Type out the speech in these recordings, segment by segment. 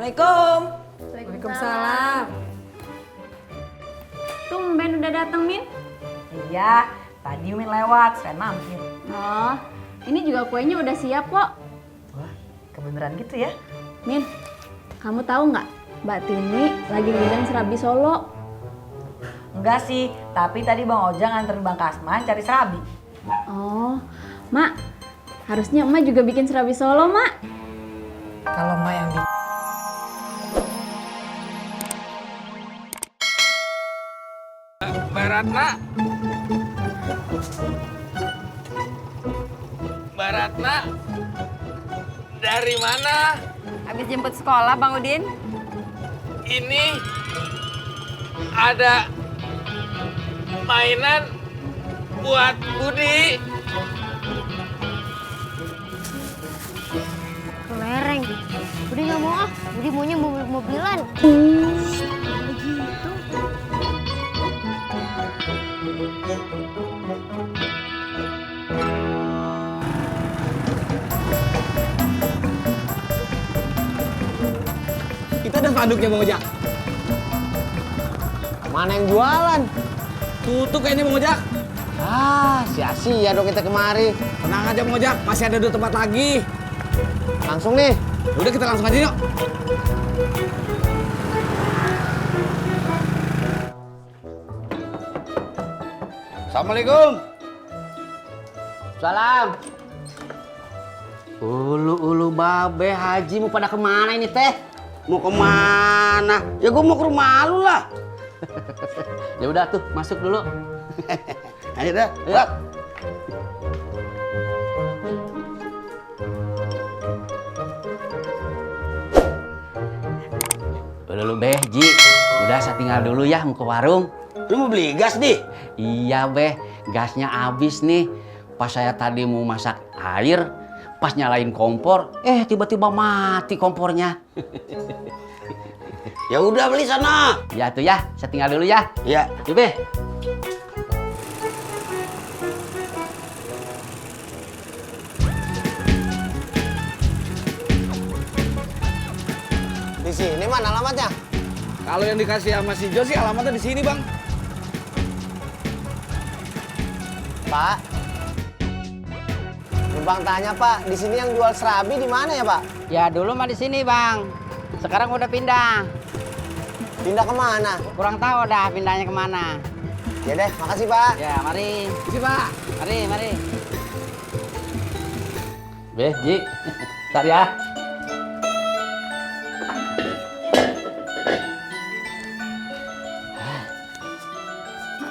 Assalamualaikum. Waalaikumsalam. Tumben udah dateng, Min. Iya, tadi Min lewat, saya mampir. Oh, ini juga kuenya udah siap kok. Wah, kebeneran gitu ya? Min, kamu tahu nggak Mbak Tini lagi ngidam serabi Solo? Enggak sih, tapi tadi Bang Ojang nganterin Bang Kasman cari serabi. Oh, Mak, harusnya Emak juga bikin serabi Solo, Mak. Kalau Mak yang bikin. Mbak Ratna. Mbak Ratna. Dari mana? Habis jemput sekolah, Bang Udin. Ini ada mainan buat Budi. Kelereng. Budi nggak mau ah. Budi maunya mobil-mobilan. Kita ada panduknya Bang Ojak. Mana yang jualan? Tutup kayaknya Bang Ojak. Ah, sia-sia dong kita kemari. Tenang aja Bang Ojak, masih ada 2 tempat lagi. Langsung nih. Udah kita langsung aja yuk. Assalamualaikum. Salam. Ulu babe haji mau pada kemana ini teh? Mau kemana? Ya gue mau ke rumah lu lah. Ya udah tuh, masuk dulu. Ayo dah. Ayo. Lu Beh, Ji, udah saya tinggal dulu ya mau ke warung. Lu mau beli gas nih? Iya Beh, gasnya habis nih. Pas saya tadi mau masak air, pas nyalain kompor, tiba-tiba mati kompornya. Ya udah beli sana. Ya tuh ya, saya tinggal dulu ya. Iya. Yuk Beh. Di sini mana alamatnya? Kalau yang dikasih sama si Jo sih alamatnya di sini, Bang. Pak. Bang tanya Pak, di sini yang jual serabi di mana ya Pak? Ya dulu mah di sini Bang. Sekarang udah pindah. Pindah kemana? Kurang tahu dah pindahnya kemana. Ya deh, makasih Pak. Ya mari. Isi, Pak. Mari. Beh, Ji. Bentar ya.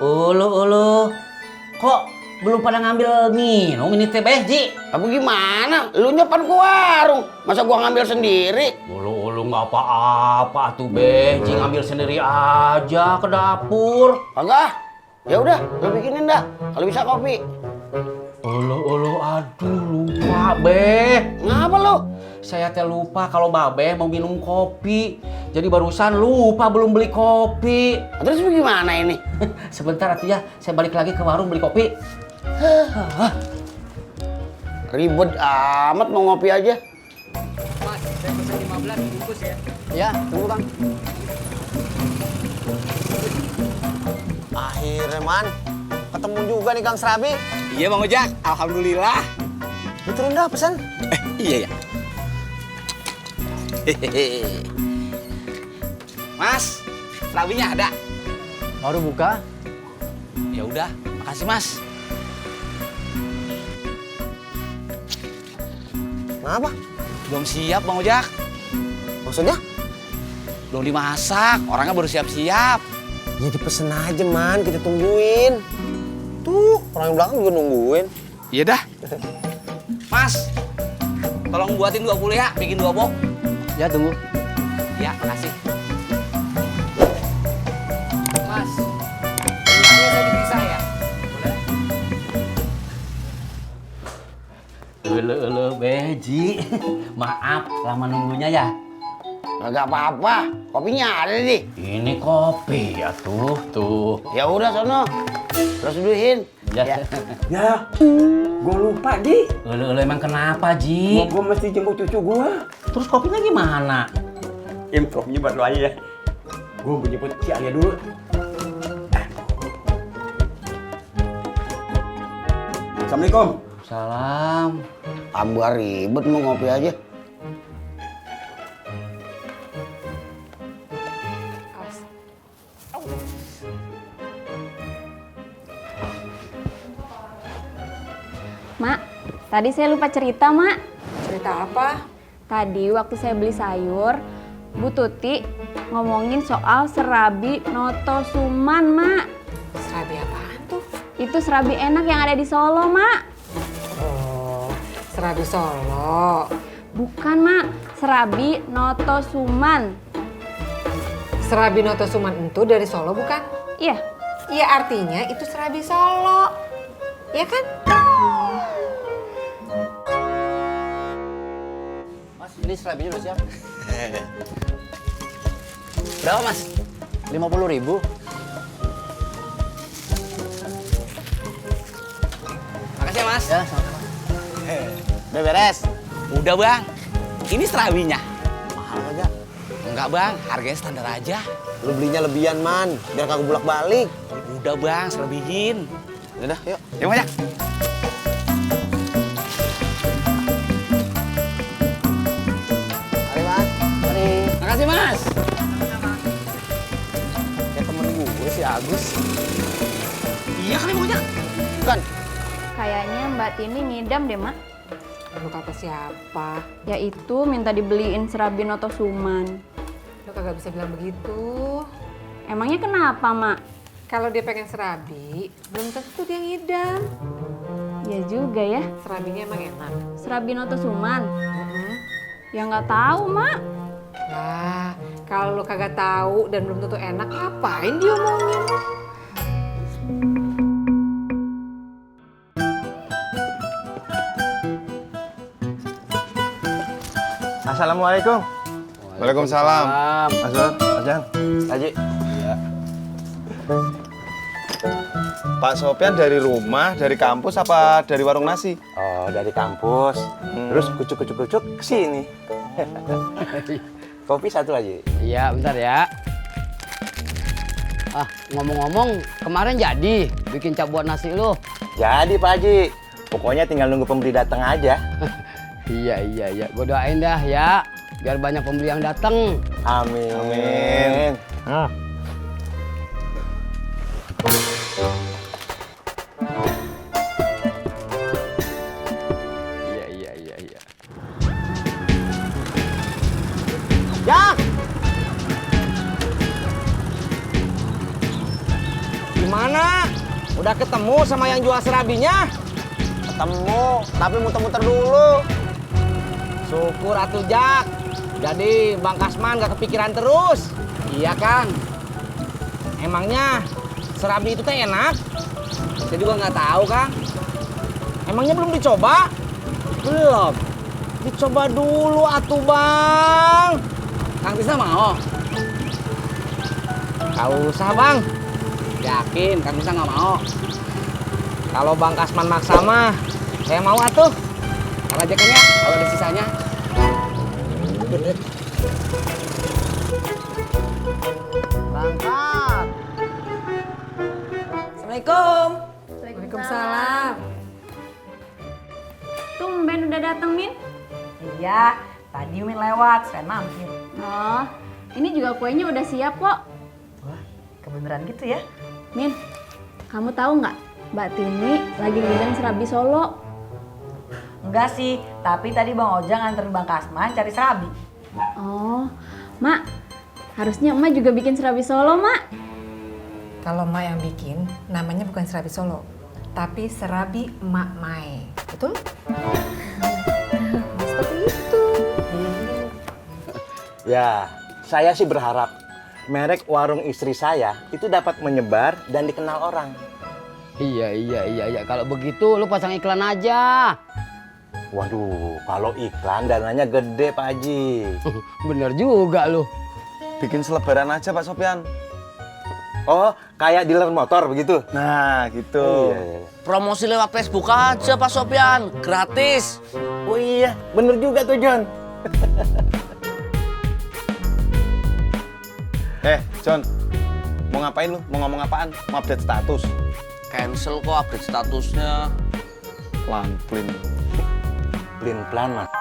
Ulu. Kok belum pada ngambil minum ini teh Beh, Ji? Apa gimana? Lu nyepan ke warung. Masa gua ngambil sendiri? Ulu nggak apa-apa tuh Beh, Ji ngambil sendiri aja ke dapur. Kagak. Ya udah, lu bikinin dah. Kalau bisa kopi. Ulu, aduh lupa Beh. Ngapa lu? Saya teh lupa kalau Babe mau minum kopi. Jadi barusan lupa belum beli kopi. Terus gimana ini? Sebentar atuh ya, saya balik lagi ke warung beli kopi. Ribet amat mau ngopi aja. Mas, saya pesan 15 bungkus ya. Ya, tunggu Bang. Akhirnya Man, ketemu juga nih Kang Serabi. Iya Bang Ojak, alhamdulillah. Itu udah pesan. Iya ya. Mas, serabinya ada. Baru buka. Ya udah, makasih Mas. Kenapa? Belum siap Bang Ojak. Maksudnya? Belum dimasak, orangnya baru siap-siap. Ya dipesen aja Man, kita tungguin. Tuh, orang yang belakang juga nungguin. Iya dah. Mas, tolong buatin 20 ya, bikin 2 box. Ya tunggu. Ya, makasih. Mas, ini saya dipisah ya. Ulu Beji. Maaf lama nunggunya ya. Kagak apa-apa. Kopinya ada nih. Ini kopi ya tuh. Ya udah sono. Terus duduhin. Ya. Ya, gue lupa, Ji. Ulu emang kenapa, Ji? Gue mesti jemput cucu gue. Terus kopinya gimana? Improve-nya buat lo aja ya. Gue mau jemput si Alia dulu. Assalamualaikum. Salam. Tambah ribet mau ngopi aja. Mak, tadi saya lupa cerita, Mak. Cerita apa? Tadi waktu saya beli sayur, Bu Tuti ngomongin soal serabi noto suman, Mak. Serabi apaan tuh? Itu serabi enak yang ada di Solo, Mak. Oh, serabi Solo. Bukan, Mak. Serabi noto suman. Serabi Noto Suman itu dari Solo bukan? Iya. Iya, artinya itu serabi Solo. Iya kan? Mas, ini serabinya udah siap. Berapa, Mas? 50.000. Makasih ya, Mas. Ya, sama-sama. Udah beres? Udah bang, ini serabinya. Mahal aja. Enggak bang, harganya standar aja. Lu belinya lebihan, Man. Biar kagak bolak-balik. Udah bang, selebihin. Udah, yuk. Yuk banyak. Mari, Mas. Mari. Makasih mas. Kayak temen gue si Agus. Iya kali mau banyak. Bukan. Kayaknya Mbak Tini ngidam deh, Mak. Lu kata siapa? Yaitu minta dibeliin serabi noto suman. Lu kagak bisa bilang begitu. Emangnya kenapa, Mak? Kalau dia pengen serabi, belum tentu dia ngidam. Ya juga ya, Serabinya emang enak. serabi noto suman. Ya nggak tahu, Mak. Lah, kalau lu kagak tahu dan belum tentu enak, ngapain diomongin? Assalamualaikum. Waalaikumsalam. Mas Nur, Mas Jan. Haji. Pak Sopyan dari rumah, dari kampus apa dari warung nasi? Oh, dari kampus. Terus kucuk-kucuk-kucuk ke sini. Kopi satu aja. Iya bentar ya. Ah ngomong-ngomong, kemarin jadi bikin cap buat nasi lu. Jadi Pak Haji, pokoknya tinggal nunggu pembeli datang aja. Iya. Gue doain dah ya, biar banyak pembeli yang datang. Amin. Amin. Iya. Jak! Gimana? Udah ketemu sama yang jual serabinya? Ketemu, tapi muter-muter dulu. Syukur atuh Jak. Jadi Bang Kasman gak kepikiran terus. Iya kan? Emangnya serabi itu teh enak? Saya juga nggak tahu Kang. Emangnya belum dicoba? Belum. Dicoba dulu atuh Bang. Kang Tisna mau? Gak usah Bang. Yakin Kang Tisna nggak mau. Kalau Bang Kasman maksa mah, saya mau atuh. Kalau ajakannya, kalau ada sisanya. Berangkat. Assalamualaikum. Waalaikumsalam. Tumben udah dateng, Min. Iya, tadi Min lewat, saya mampir. Oh, ini juga kuenya udah siap kok. Wah, kebeneran gitu ya? Min, kamu tahu nggak? Mbak Tini lagi ngidam serabi Solo. Enggak sih, tapi tadi Bang Ojang nganterin Bang Kasman cari serabi. Oh, Mak, harusnya Emak juga bikin serabi Solo, Mak. Kalau Mak yang bikin, namanya bukan serabi Solo, tapi serabi Emak Mae. Betul? Seperti itu. Ya, saya sih berharap merek warung istri saya itu dapat menyebar dan dikenal orang. Iya. Kalau begitu lu pasang iklan aja. Waduh, kalau iklan dananya gede Pak Haji. Bener juga lu. Bikin selebaran aja Pak Sopyan. Oh, kayak dealer motor begitu? Nah, gitu. Iya. Promosi lewat Facebook aja Pak Sopyan, gratis. Oh iya, bener juga tuh John. John, mau ngapain lu? Mau ngomong apaan? Mau update status? Cancel kok update statusnya. Pelan-pelan. Pelin-pelan, Mas.